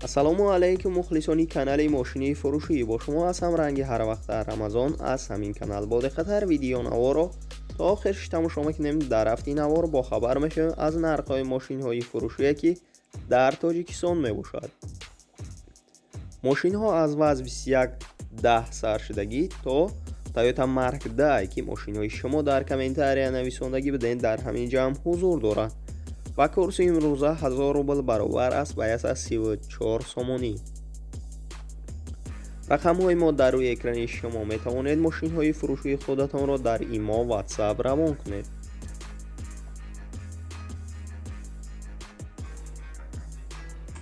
Ассалому алайкум мухлисони канали мошини фурӯшӣ. Бо шумо ҳастам ранги ҳар вақт дар Рамазон аз ҳамин канал. Бо диққаттар видеонаворо то охирш тамошо мекунем. Дар рафти навор бохабар мешавем аз нархҳои мошинҳои фурӯшие, ки дар Тоҷикистон мебошад. Мошинҳо аз ВАЗ 2110 саршудагӣ то Toyota Mark 10, ки мошинҳои шумо дар комментария нависондагӣ будед, дар ҳамин ҷамъ ҳузур доранд. Ва курси имрӯза 1000 рубл баробар аст ба 134 сомонӣ. Рақамҳои мо дар рӯи экрани шумо. Метавонед мошинҳои фурӯшии худатонро дар имо, WhatsApp равон кунед.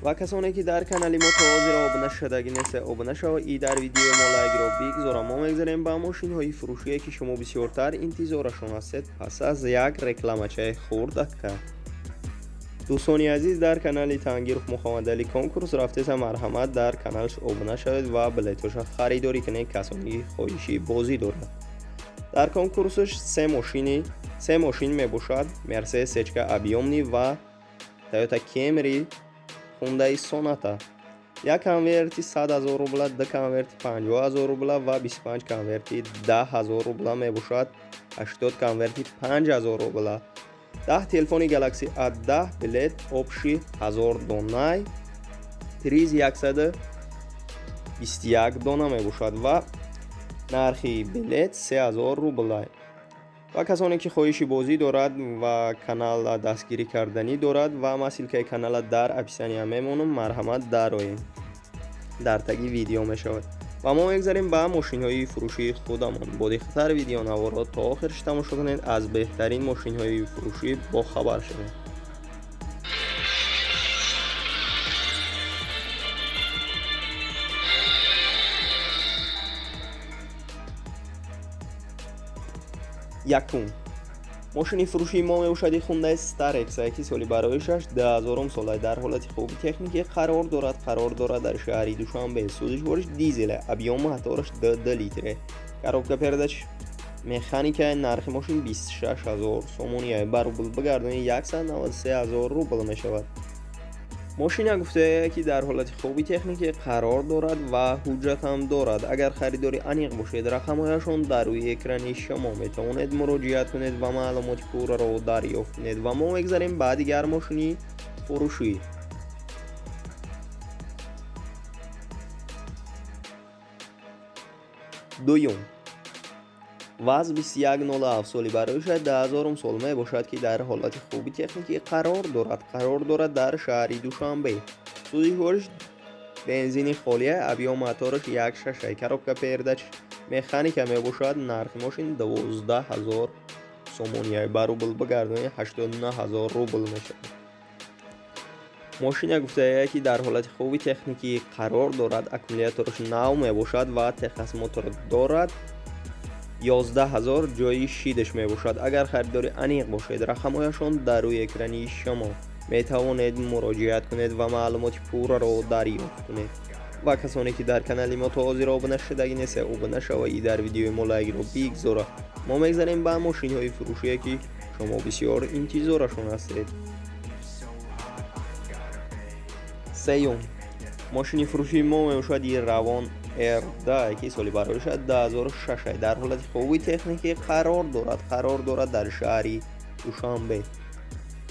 Ва касоне ки дар канали мо то ҳозир обуна шудагӣ нестед, обуна шавед и дар видеои мо лайкро бигзоред. Мо мегзарем ба мошинҳои фурӯшие, ки шумо бисёртар интизорашон ҳастед, пас аз як рекламачаи хурдакка. Дӯстони азиз, дар канали Тангиров Муҳаммадалӣ конкурс рафтеса, марҳамат, дар каналш обуна шавед ва билетоша харидорӣ кунед, касоне ки хоҳиши бозӣ дорад. Дар конкурсаш се мошин мебошад: Мерседес Сечка объёмный ва Toyota Camry, Hyundai Sonata. Як конверти 100 000 рубла, ду конверти 50 000 рубла ва 25 конверти 10 000 рубла мебошад, 80 конверти 5000 рубла. 10 телефони Galaxy A10, билет общий 1000 донай, приз 121 дона мебошад ва нархи билет 3000 рублай. Ва касоне ки хоҳиши бозӣ дорад ва каналла дастгирӣ карданӣ дорад, ва ман ссылкаи канала дар описания мемонам, марҳамат, дароем, дар таги видео мешавад. Ва мо мегзарем ба мошинҳои фурӯшии худамон. Бо диққаттар видеонаворро то охирш тамошо кунед, аз беҳтарин мошинҳои фурӯшӣ бохабар шавед. Якум мошини фурӯшии мо мебошад Hyundai Starex, ки соли бароишаш 2000 сола, дар ҳолати хуби техникӣ қарор дорад дар шаҳри Душанбе. Сӯзишвориш дизеле, объём мотораш 2 литре, коробка передач механика. Нархи мошин 26 000 сомонӣ, ба рубл бигардонӣ 193 000 рубл мешавад. Мошина гуфтае, ки дар ҳолати хуби техникӣ қарор дорад ва ҳуҷҷат ҳам дорад. Агар харидори аниқ бошед, рақамҳояшон дар рӯи экрани шумо, метавонед муроҷиат кунед ва маълумоти пурраро дарёфт кунед. Ва мо мегзарем ба дигар мошини фурӯшӣ. Дуюм ВАЗ 2107, соли бароиша 2000 сол мебошад, ки дар ҳолати хуби техникӣ қарор дорад дар шаҳри Душанбе. Сӯзишвориш бензини холия, объём мотораш 1,6, коробка передач механика мебошад. Нархи мошин 12 000 сомонӣ, ба рубл бигардонӣ 89 000 рубл мешавад. Мошина гуфтая, ки дар ҳолати хуби техникӣ қарор дорад, аккумулятораш нав мебошад ва техосмотр дорад, 11 000 ҷои шидаш мебошад. Агар харидори аниқ бошед, рақамҳояшон дар рӯи экрани шумо, метавонед муроҷиат кунед ва маълумоти пурраро дарёфт кунед. Ва касоне ки дар канали мо то ҳозир обуна шудагӣ нестед, обуна шавед и дар видеои мо лайкро бигзоред. Мо мегзарем ба мошинҳои фурӯшие, ки шумо бисёр интизорашон ҳастед. Сеюм мошини фурӯшии мо мебошад и Равон R10, ки соли бароиша 2006, дар ҳолати хуби техникӣ қарор дорад дар шаҳри Душанбе.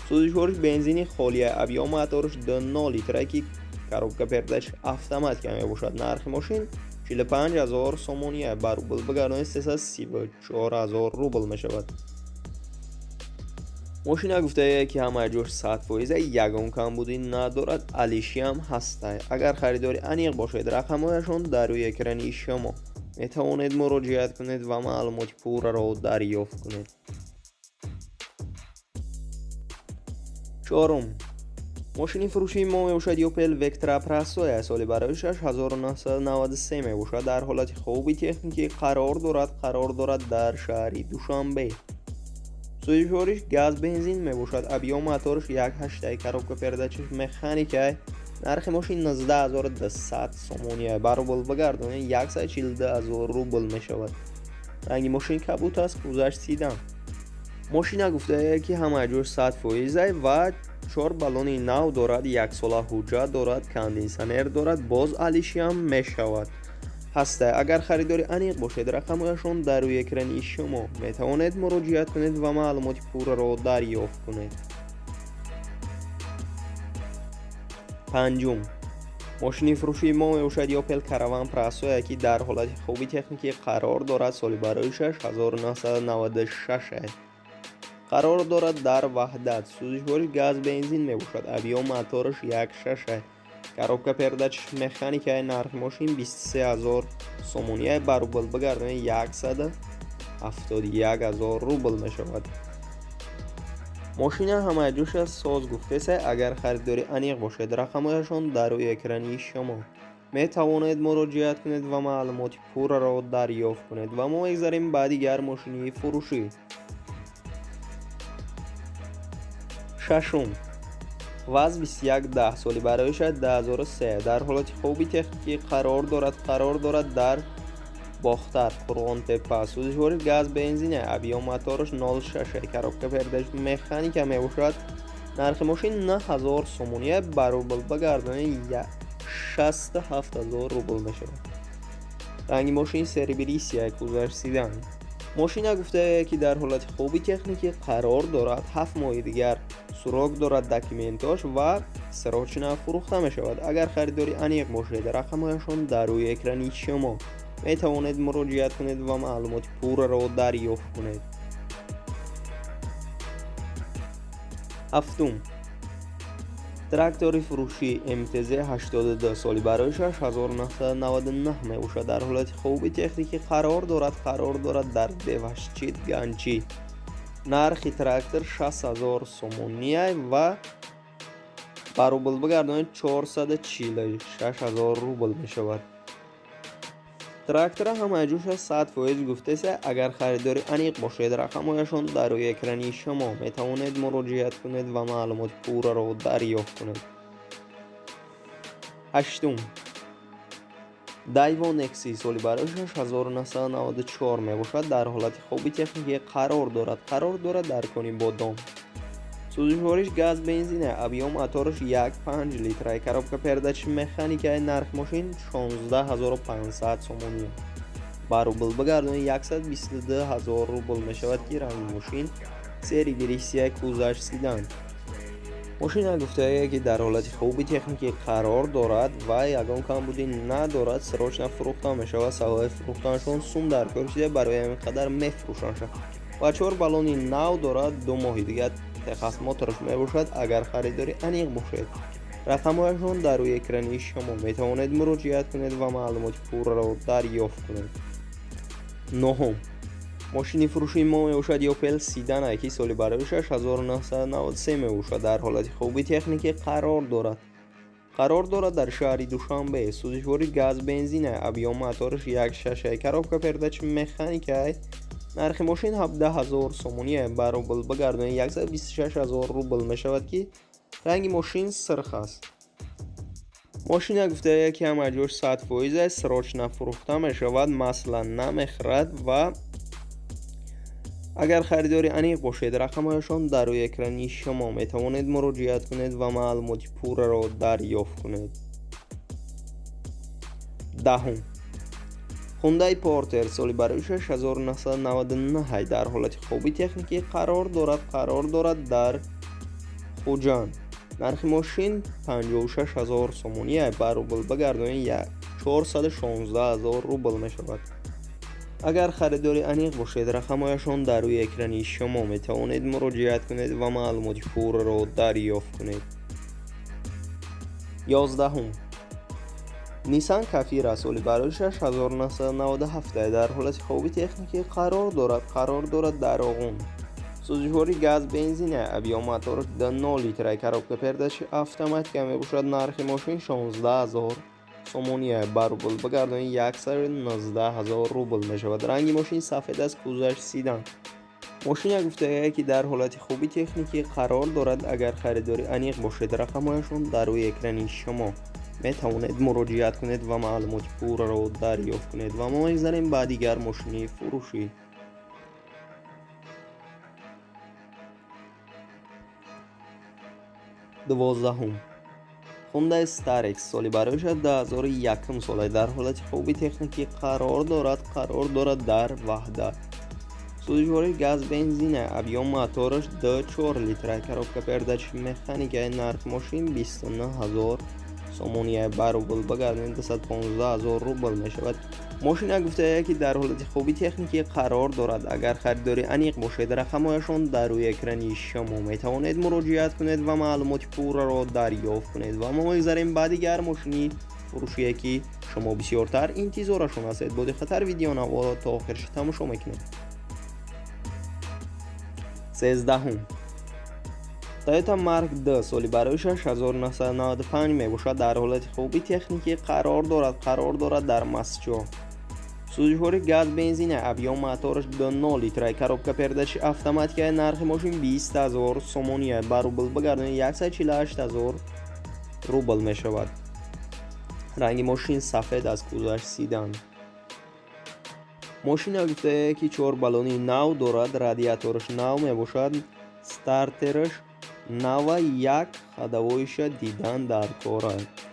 Сӯзишвориш бензини холия, объём мотораш 2,0 литра, ки коробка передач автоматика мебошад. Нархи мошин 45 000 сомонӣ, ба рубл бигардонед 334 000 рубл мешавад. Мошина гуфтае, ки ҳамаи ҷош 100%, ягон камбудӣ надорад, алишиам ҳастай. Агар харидори аниқ бошед, рақамҳояшон дар рӯи экрани шумо, метавонед муроҷиат кунед ва маълумоти пурраро дарёфт кунед. Чорум мошини фурӯшии мо мебошад Opel Vectra Простой, соли бароишаш 1993 мебошад, дар ҳолати хуби техникӣ қарор дорад дар шаҳри Душанбе. Сӯзишвориш газ бензин мебошад, объём мотораш 1,8, коробка передачаш механика. Нархи мошин 19 200 сомонӣ, ба рубл бигардонед 142 000 рубл мешавад. Ранги мошин кабут аст, кузаш седан. Мошина гуфтае, ки ҳамаи ҷош 100% ва Чор баллони нав дорад, яксола ҳуҷҷат дорад, кондитсионер дорад, боз алишиам мешавад. Ҳаста. Агар харидори аниқ бошед, рақамҳояшон дар рӯи экрани шумо. Метавонед муроҷиат кунед ва маълумоти пурраро дарёфт кунед. Панҷум. Мошини фурӯшии мо мебошад Opel Caravan Presso, ки дар ҳолати хуби техникӣ қарор дорад. Соли бароишаш 1996 қарор дорад дар Ваҳдат. Сӯзишвориш газ бензин мебошад. Объём мотораш 1.6. Коробка передач механикаи. Нархи мошин 23 000 сомонӣ, ба рубл бигардонед 171 000 рубл мешавад. Мошина ҳамаи ҷоша соз гуфтеса. Агар харидори аниқ бошед, рақамҳояшон дар рӯи экрани шумо. Метавонед муроҷиат кунед ва маълумоти пурраро дарёфт кунед. Ва мо мегзарем ба дигар мошини фурӯшӣ. Шашум. ВАЗ 2110, соли бароиша 2003, дар ҳолати хуби техникӣ қарор дорад. Қарор дорад дар Бохтар, Қурғонтеппа. Сӯзишвори газ бензин, объём мотораш 0.6, коробка передач механика мебошад. Нархи мошин 9000 сомонӣ, ба рубл бигардонед 67 000 рубл мешавад. Ранги мошин серебристый, кузоваш седан. Мошина гуфтае, ки дар ҳолати хуби техникӣ қарор дорад, 7 моҳи дигар срок дорад документош ва срочно фурӯхта мешавад. Агар харидори аниқ бошед, рақамҳояшон дар рӯи экрани шумо. Метавонед муроҷиат кунед ва маълумоти пурраро дарёфт кунед. Ҳафтум. Трактори фурӯшӣ МТЗ 82, соли бароишаш 1999 мебошад. Дар ҳолати хуби техникӣ қарор дорад. Қарор дорад дар Девашчит, Ганчӣ. Нархи трактор 60 000 сомонӣ ва ба рубл бигардонед 446 000 рубл мешавад. Трактора ҳамаи ҷоша 100% гуфтеса. Агар харидори аниқ бошед, рақамҳояшон дар рӯи экрани шумо. Метавонед муроҷиат кунед ва маълумоти пурраро дарёфт кунед. Ҳаштум. Дайва Некси, соли бароишаш 1994 мебошад. Дар ҳолати хуби техникӣ қарор дорад. Қарор дорад дар Конибодом. Сӯзишвориш газ бензин, объём мотораш 1.5 литра, коробка передач механикаи. Нархи мошин 16 500 сомонӣ, ба рубл бигардонед 122 000 рубл мешавад, ки ранги мошин серебристый, кузоваш седан. Мошина гуфтае, ки дар ҳолати хуби техникӣ қарор дорад ва ягон камбудӣ надорад, срочно фурӯхта мешавад. Сабаби фурӯхтанашон сум дар кор шуда, барои ҳамин қадар мефурӯшанд. Ва чор баллони нав дорад, 2 моҳи дигар техосмотраш мебошад. Агар харидори аниқ бошед, рақамҳояшон дар рӯи экрани шумо. Метавонед муроҷиат кунед ва маълумоти пурраро дарёфт кунед. Нуҳум. Мошини фурӯшии мо мебошад Opel Седан, ки соли бароишаш 1993 мебошад. Дар ҳолати хуби техникӣ қарор дорад. Қарор дорад дар шаҳри Душанбе. Сӯзишвори газ бензин, объём мотораш 1.6, коробка передач механика. Нархи мошин 17 000 сомонӣ, ба рубл бигардонед 126 000 рубл мешавад, ки ранги мошин сирх аст. Мошина гуфтае, ки ҳама ҷош 100% аст, срочно фурӯхта мешавад, масло намехӯрад. Ва агар харидори аниқ бошед, рақамҳояшон дар рӯи экрани шумо. Метавонед муроҷиат кунед ва маълумоти пурраро дарёфт кунед. Даҳум. Hyundai Porter, соли бароишаш 1999, дар ҳолати хуби техникӣ қарор дорад. Қарор дорад дар Хуҷанд. Нархи мошин 56 000 сомонӣ, ба рубл бигардонед 416 000 рубл мешавад. Агар харидори аниқ бошед, рақамҳояшон дар рӯи экрани шумо. Метавонед муроҷиат кунед ва маълумоти пурраро дарёфт кунед. 11-ум. Nissan Кафира, соли бароишаш 1997, дар ҳолати хуби техникӣ қарор дорад. Қарор дорад дар Роғун. Сӯзишвори газ бензин, объём мотораш 0 литра, коробка передачи автоматика мебошад. Нархи мошин 16 000 сомонӣ, ба рубл бигардонед 119 000 рубл мешавад. Ранги мошин сафед аст, кузоваш седан. Мошина гуфтае, ки дар ҳолати хуби техникӣ қарор дорад. Агар харидори аниқ бошед, рақамҳояшон дар рӯи экрани шумо. Метавонед муроҷиат кунед ва маълумоти пурраро дарёфт кунед. Ва мо мегзарем ба дигар мошини фурӯшӣ. 12. Hyundai Starex соли бароиша 2001 сола дар ҳолати хуби техникӣ қарор дорад дар Ваҳдат. Сӯзишвории газ бензина, объём мотораш 2,4 литра, коробка передач механика, нархи мошин 29 000 сомония, ба рубл багардонед 215 000 рубл мешавад. Мошина гуфтая ки дар ҳолати хуби техникӣ қарор дорад. Агар харидори аниқ бошед, рақамҳояшон дар рӯи экрани шумо метавонед муроҷиат кунед ва маълумоти пурраро дарёфт кунед. Ва мо мегзарем ба дигар мошини фурӯшие ки шумо бисёртар интизорашон ҳастед. Бо диққаттар видеонаворо то охирш тамошо мекунед. 13. Toyota Mark II соли барои 1995 мебошад. Дар ҳолати хуби техникӣ қарор дорад дар Масчо. Сӯзишвории газ бензина, объём мотораш 2,0 литра, коробка передач автоматика, нархи мошин 20 000 сомония, ба рубл багардонед 148 000 рубл мешавад. Ранги мошин сафед аст, кузоваш седан. Мошина гуфтае ки 4 баллони нав дорад, радиатораш нав мебошад, стартераш нава, як ходовойша дидан дар кор аст.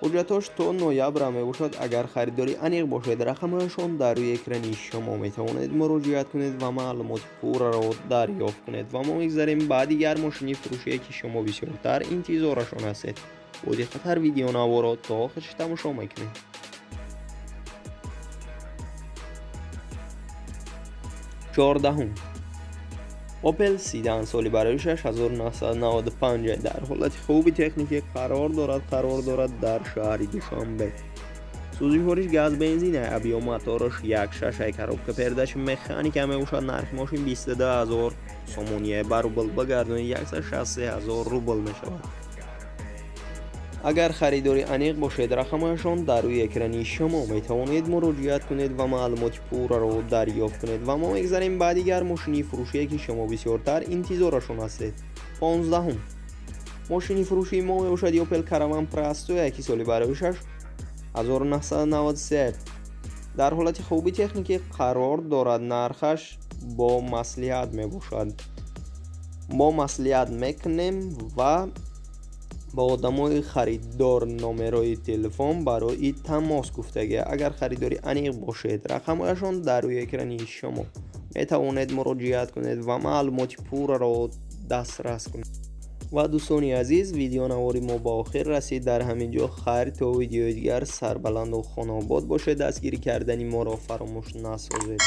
Ҳуҷҷатҳош то ноябра мебошад. Агар харидори аниқ бошед, рақамҳояшон дар рӯи экрани шумо метавонед муроҷиат кунед ва маълумоти пурраро дарёфт кунед. Ва мо мегзарем ба дигар мошини фурӯшие ки шумо бисёртар интизорашон ҳастед. Бо диққаттар видеонаворо то охирш тамошо мекунед. 14. Opel Sedan соли барои 1995 дар ҳолати хуби техникӣ қарор дорад дар шаҳри Душанбе. Сӯзишвориш газ бензина, объём мотораш 1,6, коробка передач механика мебошад. Нархи мошин 22 000 сомония, ба рубл багардонед 163 000 рубл мешавад. Агар харидори аниқ бошед, рақамҳояшон дар рӯи экрани шумо метавонед муроҷиат кунед ва маълумоти пурраро дарёфт кунед. Ва мо мегзарем ба дигар мошини фурӯшие ки шумо бисёртар интизорашон ҳастед. 15. Мошини фурӯшии мо мебошад Opel Caravan Presto ки соли барои 1993 дар ҳолати хуби техникӣ қарор дорад. Нархаш бо маслиҳат мебошад. Мо маслиҳат мекунем ва ба одамои харидор номерои телефон барои тамос гуфтагӣ. Агар харидори аниқ бошед, рақамҳояшон дар рӯи экрани шумо метавонед муроҷиат кунед ва маълумоти пурраро дастрас кунед. Ва дӯстони азиз, видеонавори мо ба охир расид. Дар ҳамин ҷо хайр, то видеои дигар сарбаланду хонаобод бошед. Дастгирӣ кардани моро фаромӯш насозед.